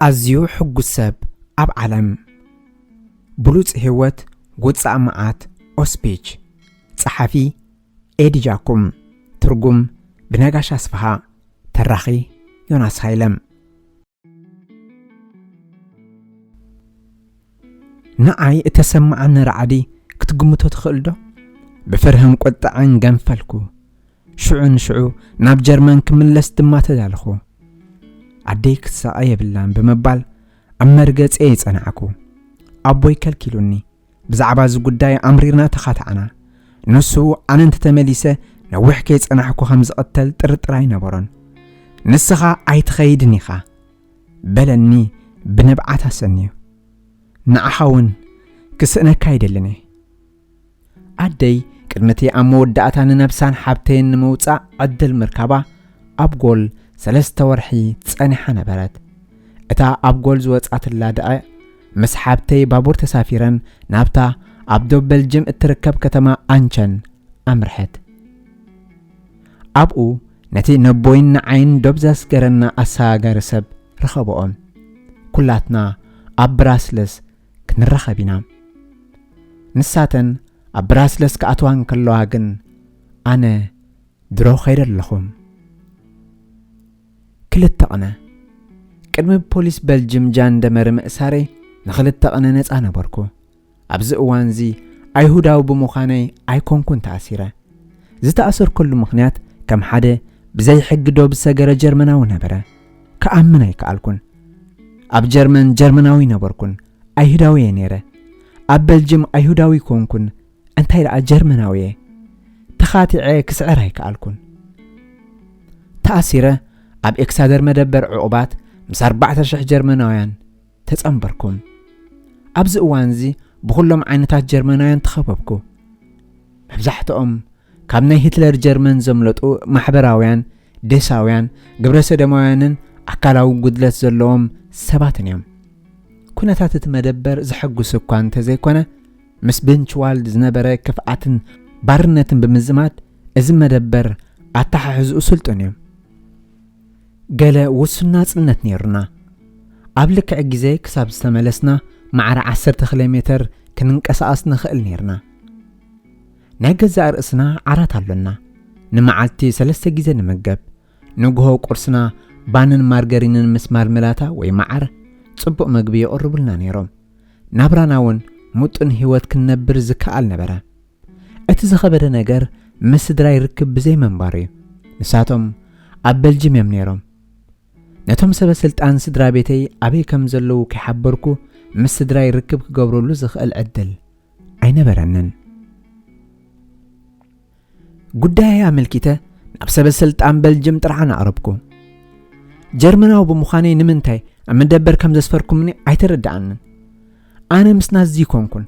ኣዝዩ ሕጉስ ሰብ ኣብ ዓለም። ብሉጽ ህይወት ውጻእ መዓት ኦስፒች። ጸሓፊ ኤዲ ጃኩም። ትርጉም ብነጋሽ ኣስፍሃ። ተራኺ ዮናስ ሃይለም። ንዓይ እተሰማዓኒ ራዕዲ ክትግምቶ ትኽእል ዶ? ብፍርህን ቁጥዐን ገንፈልኩ። ሽዑ ንሽዑ ናብ ጀርመን ክምለስ ድማ ተዳለኹ። ኣደይ ክትሳቐ የብላን ብምባል ኣብ መርገጸ የጸናዕኩ። ኣቦይ ከልኪሉኒ። ብዛዕባ እዚ ጉዳይ ኣምሪርና ተኻታዕና። ንሱ ኣነ እንተተመሊሰ ነዊሕ ከይጸናሕኩ ከም ዝቕተል ጥርጥር ኣይነበሮን። "ንስኻ ኣይትኸይድን ኢኻ" በለኒ ብንብዓት ኣሰንዩ። "ንዓኻ እውን ክስእነካ ኣይደልን እየ።" ኣደይ ቅድሚ እቲ ኣብ መወዳእታ ንነብሳን ሓብተይን ንምውጻእ ዕድል ምርካባ ኣብ ጎል ሰለስተ ወርሒ ጸኒሓ ነበረት። እታ ኣብ ጎል ዝወጻትላ ደቒቕ ምስ ሓብተይ ባቡር ተሳፊረን ናብታ ኣብ ዶብ በልጅም እትርከብ ከተማ ኣንቸን ኣምርሐት። ኣብኡ ነቲ ነቦይን ንዓይን ዶብ ዘስገረና ኣሰጋጋሪ ሰብ ረኸብኦም። ኩላትና ኣብ ብራስለስ ክንራኸብ ኢና። ንሳተን ኣብ ብራስለስ ክኣትዋ እንከለዋ ግን ኣነ ድሮ ከይደ ኣለኹ። ክልተ ቅነ። ቅድሚ ፖሊስ በልጅም ጃንደመሪ ምእሳረይ ንክልተ ቅነ ነጻ ነበርኩ። ኣብዚ እዋንዚ ኣይሁዳዊ ብምዃነይ ኣይኮንኩን ተኣሲረ። ዝተኣሰርኩሉ ምኽንያት ከም ሓደ ብዘይ ሕጊ ዶብ ዝሰገረ ጀርመናዊ ነበረ። ክኣምን ኣይከኣልኩን። ኣብ ጀርመን ጀርመናዊ ነበርኩን፣ ኣይሁዳዊ እየ ነይረ። ኣብ በልጅም ኣይሁዳዊ ኮንኩን፣ እንታይ ደኣ ጀርመናዊ እየ። ተኻቲዐ ክስዕር ኣይከኣልኩን። ተኣሲረ ኣብ ኤክሳደር መደበር ዕቑባት ምስ ኣርባዕተ ሽሕ ጀርመናውያን ተጸንበርኩም። ኣብዚ እዋንዚ ብኹሎም ዓይነታት ጀርመናውያን ተኸበብኩ። መብዛሕትኦም ካብ ናይ ሂትለር ጀርመን ዘምለጡ ማሕበራውያን፣ ዴሳውያን፣ ግብረ ሰዶማውያንን ኣካላዊ ጉድለት ዘለዎም ሰባትን እዮም። ኩነታት እቲ መደበር ዘሐጉስ እኳ እንተዘይኮነ፣ ምስ ብንችዋልድ ዝነበረ ክፍኣትን ባርነትን ብምዝማድ፣ እዚ መደበር ኣተሓሕዝኡ ስልጡን እዩ። ገለ ውሱን ናጽነት ነይሩና። ኣብ ልክዕ ግዜ ክሳብ ዝተመለስና፣ ማዕረ ዓሰርተ ኪሎ ሜተር ክንንቀሳቐስ ንኽእል ነይርና። ናይ ገዛእ ርእስና ዓራት ኣሎና። ንመዓልቲ ሰለስተ ግዜ ንምገብ። ንግሆ ቁርስና ባንን ማርገሪንን ምስ ማርመላታ ወይ መዓር ጽቡቕ መግቢ የቕርቡልና ነይሮም። ናብራና እውን ምጡን ህይወት ክንነብር ዝከኣል ነበረ። እቲ ዝኸበደ ነገር ምስ ስድራይ ርክብ ብዘይ ምንባሩ እዩ። ንሳቶም ኣብ በልጅም እዮም ነይሮም። ነቶም ሰበ ስልጣን ስድራ ቤተይ ኣበይ ከም ዘለዉ ከይሓበርኩ ምስ ስድራይ ርክብ ክገብረሉ ዝኽእል ዕድል ኣይነበረንን። ጉዳየይ ኣመልኪተ ናብ ሰበ ስልጣን በልጅም ጥርዓን ኣቕረብኩ። ጀርመናዊ ብምዃነይ ንምንታይ ኣብ መደበር ከም ዘስፈርኩምኒ ኣይተረድኣንን። ኣነ ምስ ናዚ ኣይኮንኩን፣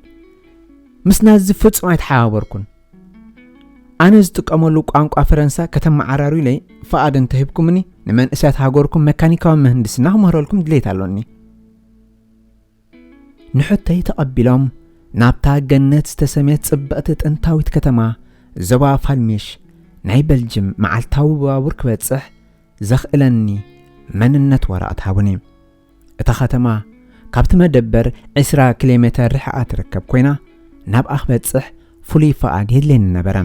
ምስ ናዚ ፍጹም ኣይተሓባበርኩን። ኣነ ዝጥቀመሉ ቋንቋ ፈረንሳ ከተመዓራርዩለይ ፍቓድ እንተሂብኩምኒ፣ ንመንእሰያት ሃገርኩም መካኒካዊ ምህንድስና ክምህረልኩም ድሌት ኣሎኒ። ንሕቶይ ተቐቢሎም ናብታ ገነት ዝተሰምየት ጽብቕቲ ጥንታዊት ከተማ ዞባ ፋልሚሽ ናይ በልጅም መዓልታዊ ብባቡር ክበጽሕ ዘኽእለኒ መንነት ወረቐት ሃቡኒ። እታ ከተማ ካብቲ መደበር ዕስራ ኪሎ ሜተር ርሕቓ ትርከብ ኮይና፣ ናብኣ ክበጽሕ ፍሉይ ፍቓድ የድልየኒ ነበረ።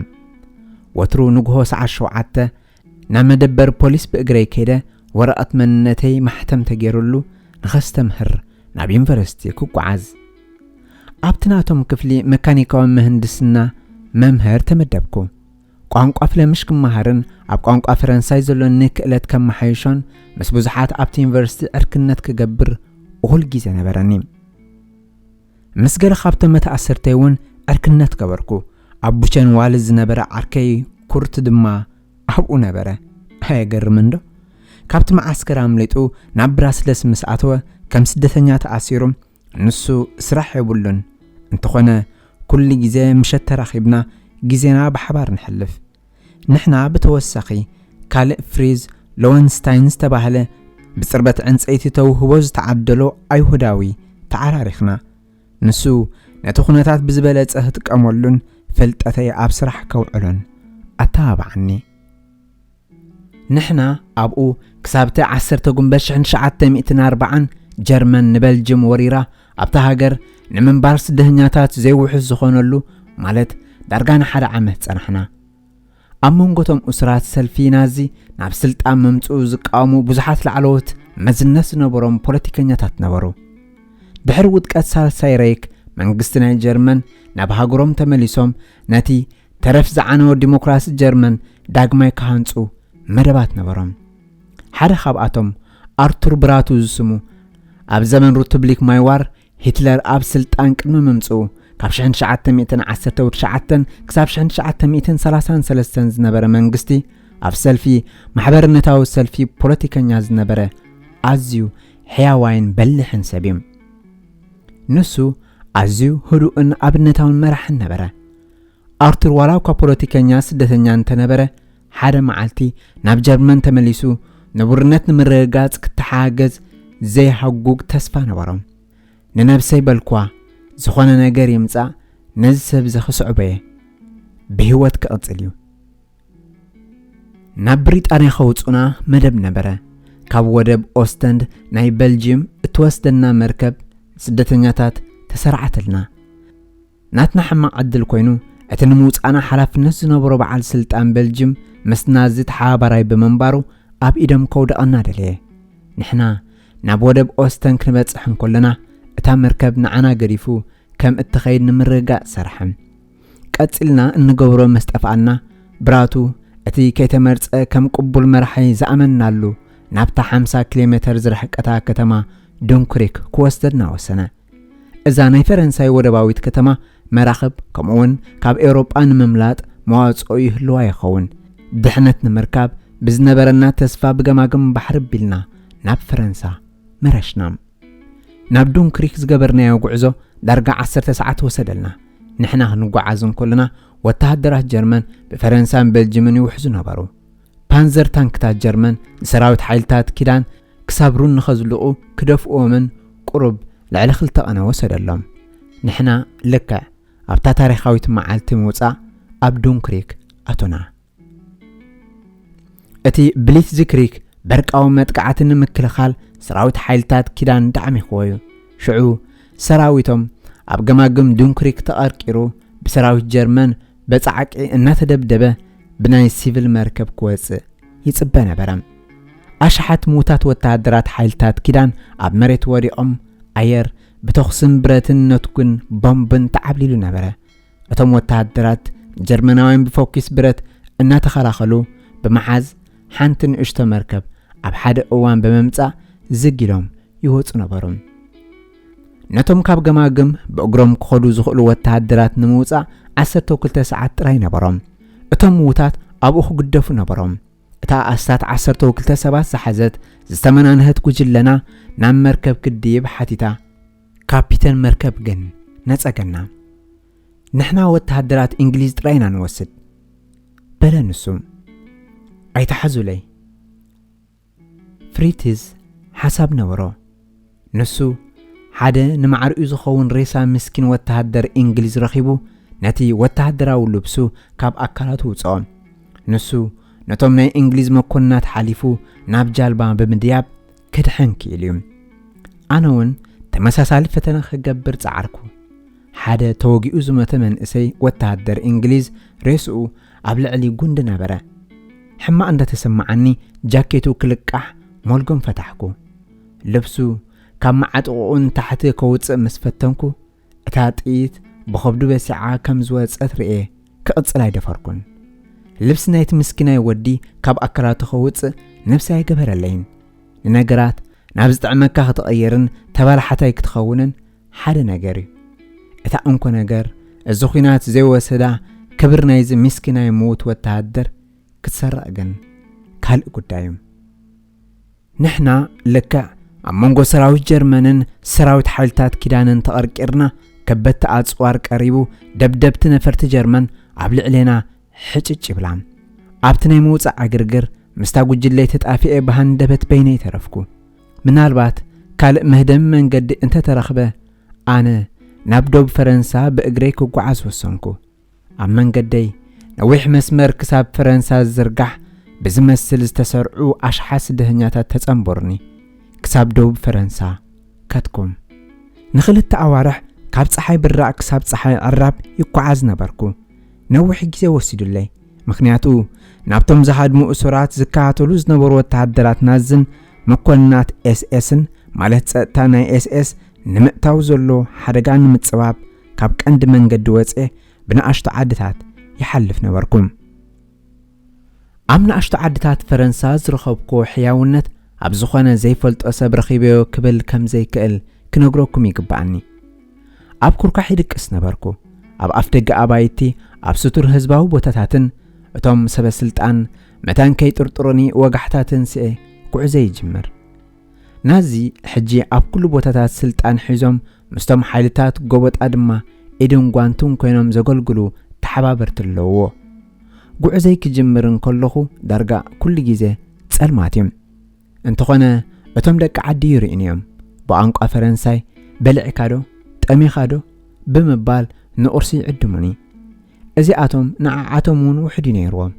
ወትሩ ንግሆ ሰዓት ሸውዓተ ናብ መደበር ፖሊስ ብእግረይ ከይደ፣ ወረቐት መንነተይ ማሕተም ተገይሩሉ ንኸስተምህር ናብ ዩኒቨርሲቲ ክጓዓዝ። ኣብቲ ናቶም ክፍሊ መካኒካዊ ምህንድስና መምህር ተመደብኩ። ቋንቋ ፍለምሽ ክመሃርን ኣብ ቋንቋ ፈረንሳይ ዘሎኒ ክእለት ከመሓይሾን ምስ ብዙሓት ኣብቲ ዩኒቨርሲቲ ዕርክነት ክገብር እኹል ግዜ ነበረኒ። ምስ ገለ ካብቶም መተኣሰርተይ እውን ዕርክነት ገበርኩ። ኣብ ቡቸንዋልድ ዝነበረ ዓርከይ ኩርት ድማ ኣብኡ ነበረ። ኣየገርምን ዶ? ካብቲ መዓስከር ኣምሊጡ ናብ ብራስለስ ምስ ኣተወ፣ ከም ስደተኛ ተኣሲሩ፣ ንሱ ስራሕ የብሉን። እንተኾነ፣ ኩሉ ግዜ ምሸት ተራኺብና ግዜና ብሓባር ነሕልፍ። ንሕና ብተወሳኺ ካልእ ፍሪዝ ሎወንስታይን ዝተባህለ ብጽርበት ዕንጸይቲ ተውህቦ ዝተዓደሎ ኣይሁዳዊ ተዓራሪኽና። ንሱ ነቲ ኩነታት ብዝበለጸ ክጥቀመሉን ፍልጠተይ ኣብ ስራሕ ከውዕሎን ኣተባብዓኒ። ንሕና ኣብኡ ክሳብቲ ዓሰርተ ጉንበት ሽሕን ትሽዓተ ሚእትን ኣርባዓን ጀርመን ንበልጅም ወሪራ ኣብታ ሃገር ንምንባር ስደተኛታት ዘይውሑስ ዝኾነሉ፣ ማለት ዳርጋ ንሓደ ዓመት ጸናሕና። ኣብ መንጎ እቶም እሱራት ሰልፊ ናዚ ናብ ስልጣን ምምጽኡ ዝቃወሙ ብዙሓት ላዕለዎት መዝነት ዝነበሮም ፖለቲከኛታት ነበሩ። ድሕሪ ውድቀት ሳልሳይ ሬይክ፣ መንግስቲ ናይ ጀርመን ናብ ሃገሮም ተመሊሶም ነቲ ተረፍ ዝዓነወ ዲሞክራሲ ጀርመን ዳግማይ ክሃንጹ መደባት ነበሮም። ሓደ ካብኣቶም ኣርቱር ብራቱ ዝስሙ፣ ኣብ ዘመን ሪፑብሊክ ማይዋር ሂትለር ኣብ ስልጣን ቅድሚ ምምጽኡ ካብ ሽሕን ትሽዓተ ሚእትን ዓሰርተ ትሽዓተን ክሳብ ሽሕን ትሽዓተ ሚእትን ሰላሳን ሰለስተን ዝነበረ መንግስቲ፣ ኣብ ሰልፊ ማሕበርነታዊ ሰልፊ ፖለቲከኛ ዝነበረ ኣዝዩ ሕያዋይን በሊሕን ሰብ እዩ። ንሱ ኣዝዩ ህዱእን ኣብነታውን መራሕን ነበረ። ኣርቱር ዋላ እኳ ፖለቲከኛ ስደተኛ እንተነበረ፣ ሓደ መዓልቲ ናብ ጀርመን ተመሊሱ ንቡርነት ንምርግጋጽ ክተሓጋገዝ ዘይሃጉግ ተስፋ ነበሮ። ንነብሰይ በልኳ፣ ዝኾነ ነገር ይምጻእ፣ ነዚ ሰብ እዚ ክስዕቦ እየ። ብህይወት ክቕጽል እዩ። ናብ ብሪጣንያ ከውጹና መደብ ነበረ። ካብ ወደብ ኦስተንድ ናይ በልጅየም እትወስደና መርከብ ስደተኛታት ተሰርዓትልና። ናትና ሕማቕ ዕድል ኮይኑ፣ እቲ ንምውጻእና ሓላፍነት ዝነበሮ በዓል ስልጣን በልጅም ምስና ዝተሓባባራይ ብምንባሩ ኣብ ኢዶም ከውድቐና ደለየ። ንሕና ናብ ወደብ ኦስተን ክንበጽሕ እንከለና፣ እታ መርከብ ንዓና ገዲፉ ከም እትኸይድ ንምርግጋጽ ሰርሐ። ቀጺልና እንገብሮ ምስ ጠፍኣና፣ ብራቱ እቲ ከይተመርጸ ከም ቅቡል መራሒ ዝኣመንናሉ ናብታ ሓምሳ ኪሎ ሜተር ዝረሕቀታ ከተማ ዱንክሪክ ክወስደና ወሰነ። እዛ ናይ ፈረንሳይ ወደባዊት ከተማ መራኽብ ከምኡውን ካብ ኤውሮጳ ንምምላጥ መዋጽኦ ይህልዋ ይኸውን። ድሕነት ንምርካብ ብዝነበረና ተስፋ ብገማግም ባሕሪ ኣቢልና ናብ ፈረንሳ መረሽና። ናብ ዱንክሪክ ዝገበርናዮ ጉዕዞ ዳርጋ ዓሰርተ ሰዓት ወሰደልና። ንሕና ክንጓዓዝ እንከለና ወተሃደራት ጀርመን ብፈረንሳን በልጅምን ይውሕዙ ነበሩ። ፓንዘር ታንክታት ጀርመን ንሰራዊት ሓይልታት ኪዳን ክሳብ ሩን ንኸዝልቑ ክደፍእዎምን ቁሩብ ልዕሊ ክልተ ቀነ ወሰደሎም። ንሕና ልክዕ ኣብታ ታሪኻዊት መዓልቲ ምውጻእ ኣብ ዱንክሪክ ኣቶና። እቲ ብሊትዝክሪክ በርቃዊ መጥቃዕቲ ንምክልኻል ሰራዊት ሓይልታት ኪዳን ዳዕሚኽዎ እዩ። ሽዑ ሰራዊቶም ኣብ ገማግም ዱንክሪክ ተቐርቂሩ ብሰራዊት ጀርመን በጻዕቂ እናተደብደበ ብናይ ሲቪል መርከብ ክወጽእ ይጽበ ነበረ። ኣሽሓት ምዉታት ወተሃደራት ሓይልታት ኪዳን ኣብ መሬት ወዲቖም ኣየር ብተኹስን ብረትን ነትጉን ቦምብን ተዓብሊሉ ነበረ። እቶም ወተሃደራት ጀርመናውያን ብፎኪስ ብረት እናተኸላኸሉ ብምሓዝ ሓንቲ ንእሽቶ መርከብ ኣብ ሓደ እዋን ብምምጻእ ዝግ ኢሎም ይወጹ ነበሩ። ነቶም ካብ ገማግም ብእግሮም ክኸዱ ዝኽእሉ ወተሃደራት ንምውጻእ ዓሰርተ ክልተ ሰዓት ጥራይ ነበሮም። እቶም ምዉታት ኣብኡ ክግደፉ ነበሮም። እታ ኣስታት ዓሰርተ ክልተ ሰባት ዝሓዘት ዝተመናንሀት ጉጅለና ናብ መርከብ ክድይብ ሓቲታ። ካፒተን መርከብ ግን ነጸገና። ንሕና ወተሃደራት እንግሊዝ ጥራይ ኢና ንወስድ፣ በለ ንሱ። ኣይትሓዙለይ። ፍሪትዝ ሓሳብ ነበሮ። ንሱ ሓደ ንማዕሪኡ ዝኸውን ሬሳ ምስኪን ወተሃደር እንግሊዝ ረኺቡ ነቲ ወተሃደራዊ ልብሱ ካብ ኣካላቱ ውጽኦ። ንሱ ነቶም ናይ እንግሊዝ መኮንናት ሓሊፉ ናብ ጃልባ ብምድያብ ክድሕን ክኢሉ እዩ። ኣነ እውን ተመሳሳሊ ፈተነ ክገብር ጸዓርኩ። ሓደ ተወጊኡ ዝሞተ መንእሰይ ወተሃደር እንግሊዝ ሬስኡ ኣብ ልዕሊ ጉንዲ ነበረ። ሕማቕ እንዳተሰማዓኒ ጃኬቱ ክልቃሕ ሞልጎም ፈታሕኩ። ልብሱ ካብ መዓጥቕኡ ንታሕቲ ከውጽእ ምስ ፈተንኩ፣ እታ ጥይት ብኸብዱ በሲዓ ከም ዝወጸት ርእየ ክቕጽል ኣይደፈርኩን። ልብሲ ናይቲ ምስኪናይ ወዲ ካብ ኣካላቱ ከውጽእ ነብሲ ኣይገበረለይን። ንነገራት ናብ ዝጥዕመካ ክትቕይርን ተባላሓታይ ክትኸውንን ሓደ ነገር እዩ። እታ እንኮ ነገር፣ እዚ ኹናት ዘይወሰዳ ክብሪ ናይዚ ምስኪናይ ምዉት ወተሃደር ክትሰርቕ ግን ካልእ ጉዳይ እዩ። ንሕና ልክዕ ኣብ መንጎ ሰራዊት ጀርመንን ሰራዊት ሓይልታት ኪዳንን ተቐርቂርና፣ ከበድቲ ኣጽዋር ቀሪቡ፣ ደብደብቲ ነፈርቲ ጀርመን ኣብ ልዕሌና ሕጭጭ ይብላ። ኣብቲ ናይ ምውጻእ ዕግርግር ምስታ ጉጅለይ ተጣፊኤ ብሃንደበት በይነይ ተረፍኩ። ምናልባት ካልእ መህደሚ መንገዲ እንተተረኽበ፣ ኣነ ናብ ዶብ ፈረንሳ ብእግረይ ክጓዓዝ ወሰንኩ። ኣብ መንገደይ ነዊሕ መስመር ክሳብ ፈረንሳ ዝዝርጋሕ ብዝመስል ዝተሰርዑ ኣሽሓት ስደተኛታት ተጸንበሩኒ። ክሳብ ደቡብ ፈረንሳ ኣትኩም። ንኽልተ ኣዋርሕ ካብ ጸሓይ ብራቕ ክሳብ ጸሓይ ዕራብ ይጓዓዝ ነበርኩ። ነዊሕ ግዜ ወሲዱለይ። ምኽንያቱ ናብቶም ዝሃድሙ እሱራት ዝከታተሉ ዝነበሩ ወተሃደራት ናዝን መኮንናት ኤስኤስን፣ ማለት ጸጥታ ናይ ኤስኤስ፣ ንምእታው ዘሎ ሓደጋ ንምጽባብ ካብ ቀንዲ መንገዲ ወጽኤ ብንኣሽቱ ዓድታት ይሓልፍ ነበርኩ። ኣብ ንኣሽቱ ዓድታት ፈረንሳ ዝረኸብኩዎ ሕያውነት ኣብ ዝኾነ ዘይፈልጦ ሰብ ረኺበዮ ክብል ከም ዘይክእል ክነግረኩም ይግብኣኒ። ኣብ ኩርኳሕ ይድቅስ ነበርኩ። ኣብ ኣፍደገ ኣባይቲ፣ ኣብ ስቱር ህዝባዊ ቦታታትን እቶም ሰበ ስልጣን መታን ከይጥርጥሩኒ ወጋሕታትን ስኤ ጉዕዞ ይጅምር። ናዚ ሕጂ ኣብ ኩሉ ቦታታት ስልጣን ሒዞም ምስቶም ሓይልታት ጎበጣ ድማ ኢድን ጓንቱን ኮይኖም ዘገልግሉ ተሓባበርቲ ኣለውዎ። ጉዕዘይ ክጅምር እንከለኹ ዳርጋ ኩሉ ግዜ ጸልማት እዩ። እንተኾነ እቶም ደቂ ዓዲ ይርእዩኒ እዮም። ብቋንቋ ፈረንሳይ በሊዕካ ዶ? ጠሚኻ ዶ? ብምባል ንቑርሲ ይዕድሙኒ። እዚኣቶም ንዓዓቶም እውን ውሑድ እዩ ነይርዎም።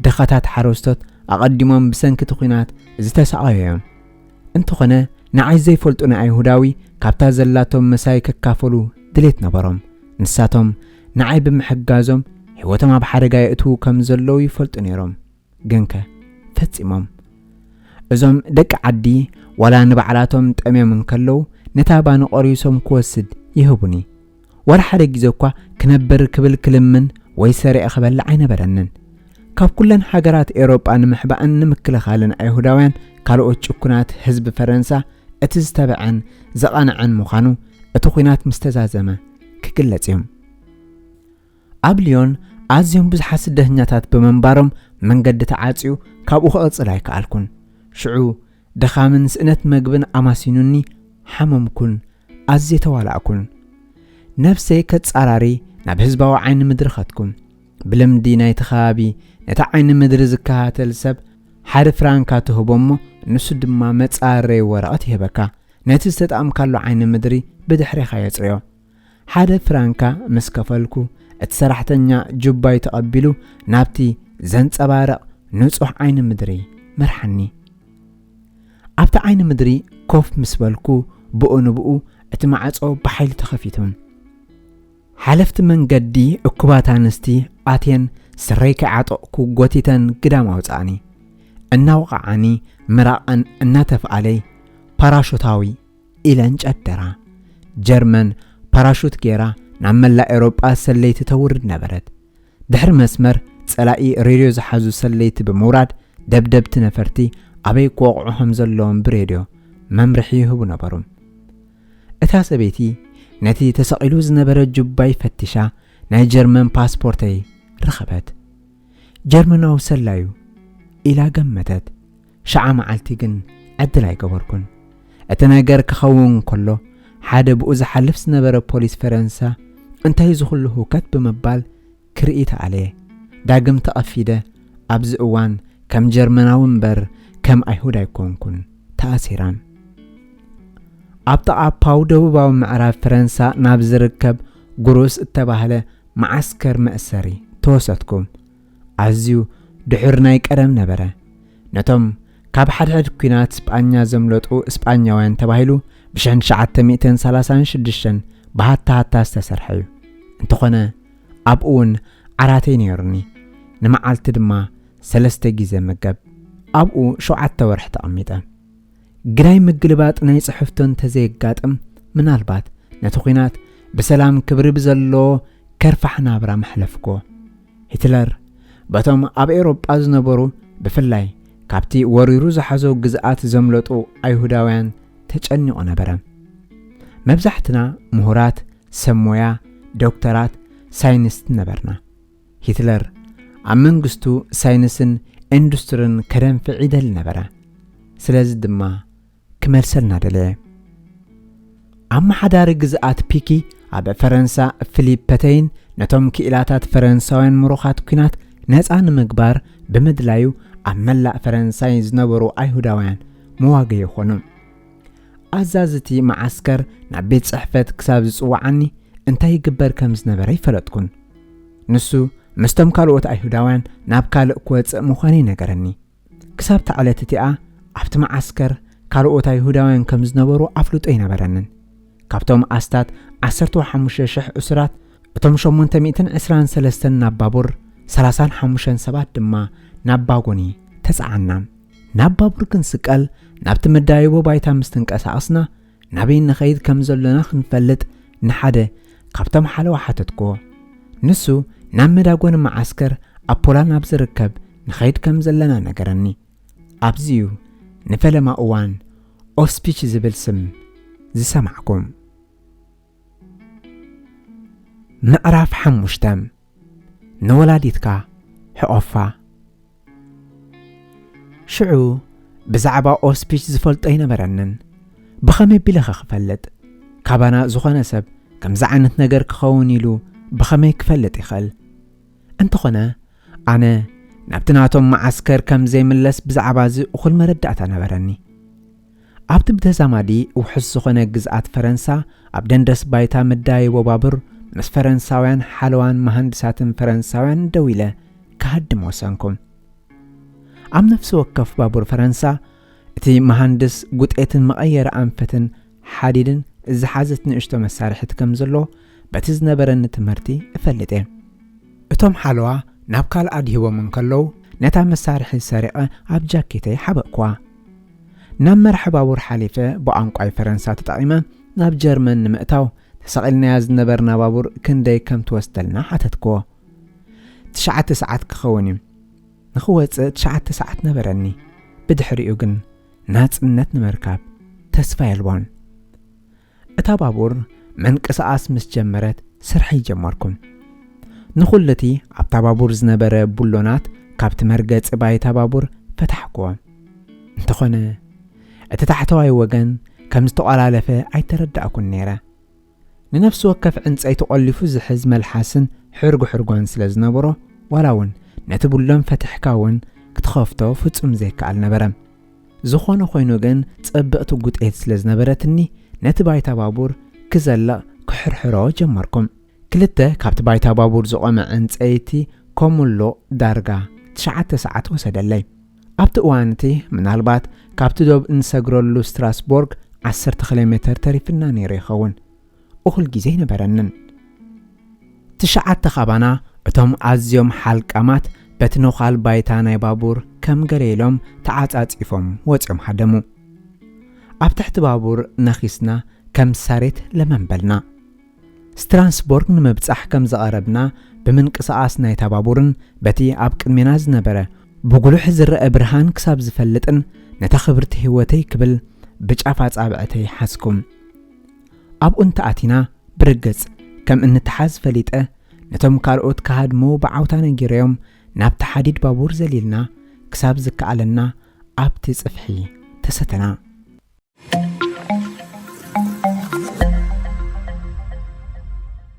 ድኻታት ሓረስቶት ኣቐዲሞም ብሰንኪ እቲ ኲናት ዝተሳቐዩ እዮም። እንተኾነ ንዓይ ዘይፈልጡኒ ኣይሁዳዊ ካብታ ዘላቶም ምሳይ ክካፈሉ ድሌት ነበሮም። ንሳቶም ንዓይ ብምሕጋዞም ህይወቶም ኣብ ሓደጋ የእትዉ ከም ዘለዉ ይፈልጡ ነይሮም። ግንከ ፈጺሞም። እዞም ደቂ ዓዲ ዋላ ንባዕላቶም ጠምዮም እንከለዉ ነታ ባኒ ቆሪሶም ክወስድ ይህቡኒ። ዋላ ሓደ ግዜ እኳ ክነብር ክብል ክልምን ወይ ሰሪዐ ክበልዕ ኣይነበረንን። ካብ ኩለን ሃገራት ኤውሮጳ ንምሕባእን ንምክልኻልን ኣይሁዳውያን ካልኦት ጭኩናት ህዝቢ ፈረንሳ እቲ ዝተበዐን ዘቓንዐን ምዃኑ እቲ ኲናት ምስ ተዛዘመ ክግለጽ እዩ። ኣብ ሊዮን ኣዝዮም ብዙሓት ስደተኛታት ብምንባሮም መንገዲ ተዓጽዩ ካብኡ ክቕጽል ኣይከኣልኩን። ሽዑ ድኻምን ስእነት መግብን ኣማሲኑኒ ሓመምኩን ኣዝየ ተዋላእኩን። ነብሰይ ከጻራሪ ናብ ህዝባዊ ዓይኒ ምድሪ ኸድኩ። ብልምዲ ናይቲ ከባቢ ነቲ ዓይኒ ምድሪ ዝከታተል ሰብ ሓደ ፍራንካ ትህቦ እሞ ንሱ ድማ መጻረይ ወረቐት ይህበካ። ነቲ ዝተጠቐምካሉ ዓይኒ ምድሪ ብድሕሬኻ የጽርዮ። ሓደ ፍራንካ ምስ ከፈልኩ እቲ ሰራሕተኛ ጁባይ ተቐቢሉ ናብቲ ዘንጸባርቕ ንጹሕ ዓይኒ ምድሪ መርሓኒ። ኣብቲ ዓይኒ ምድሪ ኮፍ ምስ በልኩ ብኡ ንብኡ እቲ ማዕጾ ብሓይሊ ተኸፊቱ። ሓለፍቲ መንገዲ እኩባት ኣንስቲ ኣትየን ስረይ ከይዓጠቕኩ ጎቲተን ግዳም ኣውጻኣኒ። እናወቓዓኒ ምራቐን እናተፍኣለይ ፓራሹታዊ ኢለን ጨደራ። ጀርመን ፓራሹት ጌራ ናብ መላእ ኤውሮጳ ሰለይቲ ተውርድ ነበረት። ድሕሪ መስመር ጸላኢ ሬድዮ ዝሓዙ ሰለይቲ ብምውራድ ደብደብቲ ነፈርቲ ኣበይ ክወቕዑ ከም ዘለዎም ብሬድዮ መምርሒ ይህቡ ነበሩ። እታ ሰበይቲ ነቲ ተሰቒሉ ዝነበረ ጁባይ ፈቲሻ ናይ ጀርመን ፓስፖርተይ ረኸበት። ጀርመናዊ ሰላዩ ኢላ ገመተት። ሸዓ መዓልቲ ግን ዕድል ኣይገበርኩን። እቲ ነገር ክኸውን ከሎ ሓደ ብኡ ዝሓልፍ ዝነበረ ፖሊስ ፈረንሳ እንታይ እዚ ኩሉ ህውከት ብምባል ክርኢ ተኣለየ። ዳግም ተቐፊደ ኣብዚ እዋን ከም ጀርመናዊ እምበር ከም ኣይሁድ ኣይኮንኩን ተኣሲራን። ኣብ ጥቓ ፓው ደቡባዊ ምዕራብ ፈረንሳ ናብ ዝርከብ ጉሩስ እተባህለ መዓስከር መእሰሪ ተወሰድኩ። ኣዝዩ ድሑር ናይ ቀደም ነበረ። ነቶም ካብ ሓድሕድ ኲናት ስጳኛ ዘምለጡ ስጳኛውያን ተባሂሉ ብ ትሽዓተ ሚእትን ሰላሳን ሽዱሽተን ብሃታ ሃታ ዝተሰርሐ እዩ። እንተኾነ ኣብኡ እውን ዓራተይ ነይሩኒ። ንመዓልቲ ድማ ሰለስተ ግዜ መገብ። ኣብኡ ሸውዓተ ወርሒ ተቐሚጠ። ግዳይ ምግልባጥ ናይ ጽሕፍቶ እንተዘየጋጥም ምናልባት ነቲ ኲናት ብሰላም ክብሪ ብዘለዎ ከርፋሕ ናብራ መሕለፍኩዎ። ሂትለር በቶም ኣብ ኤውሮጳ ዝነበሩ ብፍላይ ካብቲ ወሪሩ ዝሓዞ ግዝኣት ዘምለጡ ኣይሁዳውያን ተጨኒቑ ነበረ። መብዛሕትና ምሁራት፣ ሰብ ሞያ፣ ዶክተራት፣ ሳይንስት ነበርና። ሂትለር ኣብ መንግስቱ ሳይንስን ኢንዱስትርን ከደንፍዕ ይደሊ ነበረ። ስለዚ ድማ ክመልሰልና ደለየ። ኣመሓዳሪ ግዝኣት ፒኪ ኣብ ፈረንሳ ፊሊፕ ፐተይን ነቶም ክኢላታት ፈረንሳውያን ምሩኻት ኲናት ነጻ ንምግባር ብምድላዩ ኣብ መላእ ፈረንሳይ ዝነበሩ ኣይሁዳውያን መዋገ ይኾኑ። ኣዛዝቲ መዓስከር ናብ ቤት ጽሕፈት ክሳብ ዝጽውዓኒ እንታይ ይግበር ከም ዝነበረ ይፈለጥኩን። ንሱ ምስቶም ካልኦት ኣይሁዳውያን ናብ ካልእ ክወጽእ ምዃኑ ይነገረኒ። ክሳብ እታ ዕለት እቲኣ ኣብቲ መዓስከር ካልኦት ኣይሁዳውያን ከም ዝነበሩ ኣፍልጦ ኣይነበረንን። ካብቶም ኣስታት ዓሰርተ ሓሙሽተ ሽሕ እሱራት፣ እቶም ሸሞንተ ሚእትን ዕስራን ሰለስተን ናብ ባቡር፣ ሰላሳን ሓሙሽተን ሰባት ድማ ናብ ባጎኒ ተጻዓና። ናብ ባቡር ክንስቀል ናብቲ መዳይቦ ባይታ ምስ ተንቀሳቐስና፣ ናበይ ንኸይድ ከም ዘሎና ክንፈልጥ ንሓደ ካብቶም ሓለዋ ሓተትኩዎ። ንሱ ናብ መዳጎኒ መዓስከር ኣፖላ ናብ ዝርከብ ንኸይድ ከም ዘለና ነገረኒ። ኣብዚ'ዩ ንፈለማ እዋን ኦስፒች ዝብል ስም ዝሰማዕኩ። ምዕራፍ ሓሙሽተ። ንወላዲትካ ሕቆፋ። ሽዑ ብዛዕባ ኦስፒች ዝፈልጦ ኣይነበረንን። ብኸመይ ቢለኸ ክፈልጥ? ካባና ዝኾነ ሰብ ከምዚ ዓይነት ነገር ክኸውን ኢሉ ብኸመይ ክፈልጥ ይኽእል? እንተኾነ፣ ኣነ ናብቲ ናቶም መዓስከር ከም ዘይምለስ ብዛዕባ እዚ እኹል መረዳእታ ነበረኒ። ኣብቲ ብተዛማዲ ውሑስ ዝኾነ ግዝኣት ፈረንሳ፣ ኣብ ደንደስ ባይታ መዳይቦ ባቡር፣ ምስ ፈረንሳውያን ሓለዋን መሃንድሳትን ፈረንሳውያን ደው ኢለ ክሃድም ወሰንኩ። ኣብ ነፍሲ ወከፍ ባቡር ፈረንሳ፣ እቲ መሃንድስ ጉጤትን መቐየሪ ኣንፈትን ሓዲድን ዝሓዘት ንእሽቶ መሳርሒት ከም ዘሎ በቲ ዝነበረኒ ትምህርቲ እፈልጥ እየ። እቶም ሓለዋ ናብ ካልእ ኣድሂቦም እንከለዉ፣ ነታ መሳርሒት ሰሪቐ ኣብ ጃኬተይ ሓበእኩዋ። ናብ መርሐ ባቡር ሓሊፈ ብቋንቋይ ፈረንሳ ተጠቒመ ናብ ጀርመን ንምእታው ተሰቒልናያ ዝነበርና ባቡር ክንደይ ከም ትወስደልና ሓተትክዎ። ትሽዓተ ሰዓት ክኸውን እዩ። ንኽወጽእ ትሽዓተ ሰዓት ነበረኒ። ብድሕሪኡ ግን ናጽነት ንምርካብ ተስፋ የልቦን። እታ ባቡር ምንቅስቓስ ምስ ጀመረት ስርሐይ ጀመርኩ። ንኹሉ እቲ ኣብታ ባቡር ዝነበረ ቡሎናት ካብቲ መርገጺ ባይታ ባቡር ፈታሕክዎ። እንተኾነ፣ እቲ ታሕተዋይ ወገን ከም ዝተቖላለፈ ኣይተረዳእኩን ነይረ። ንነፍሲ ወከፍ ዕንጸይቲ ቆሊፉ ዝሕዝ መልሓስን ሕርጉ ሕርጓን ስለ ዝነበሮ፣ ዋላ እውን ነቲ ቡሎን ፈቲሕካ እውን ክትኸፍቶ ፍጹም ዘይከኣል ነበረ። ዝኾነ ኮይኑ ግን፣ ጽብቕቲ ጉጤት ስለ ዝነበረትኒ፣ ነቲ ባይታ ባቡር ክዘልቕ ክሕርሕሮ ጀመርኩ። ክልተ ካብቲ ባይታ ባቡር ዝቖመ ዕንጸይቲ ኮሙሎ ዳርጋ ትሽዓተ ሰዓት ወሰደለይ። ኣብቲ እዋን እቲ፣ ምናልባት ካብቲ ዶብ እንሰግረሉ ስትራስቦርግ ዓሰርተ ኪሎ ሜተር ተሪፍና ነይሩ ይኸውን። እኹል ግዜ ኣይነበረንን። ትሽዓተ ካባና፣ እቶም ኣዝዮም ሓልቃማት፣ በቲ ነዃል ባይታ ናይ ባቡር ከም ገለ ኢሎም ተዓጻጺፎም ወጺኦም ሃደሙ። ኣብ ትሕቲ ባቡር ነኺስና ከም ሳሬት ለመም በልና። ስትራስቦርግ ንምብጻሕ ከም ዝቐረብና፣ ብምንቅስቓስ ናይታ ባቡርን በቲ ኣብ ቅድሜና ዝነበረ ብጉሉሕ ዝረአ ብርሃን ክሳብ ዝፈልጥን ነታ ክብርቲ ህይወተይ ክብል ብጫፍ ኣጻብዕተይ ሓዝኩም። ኣብኡ እንተኣቲና ብርግጽ ከም እንተሓዝ ፈሊጠ፣ ነቶም ካልኦት ክሃድሙ ብዓውታ ነጊረዮም ናብቲ ሓዲድ ባቡር ዘሊልና ክሳብ ዝከኣለና ኣብቲ ጽፍሒ ተሰተና።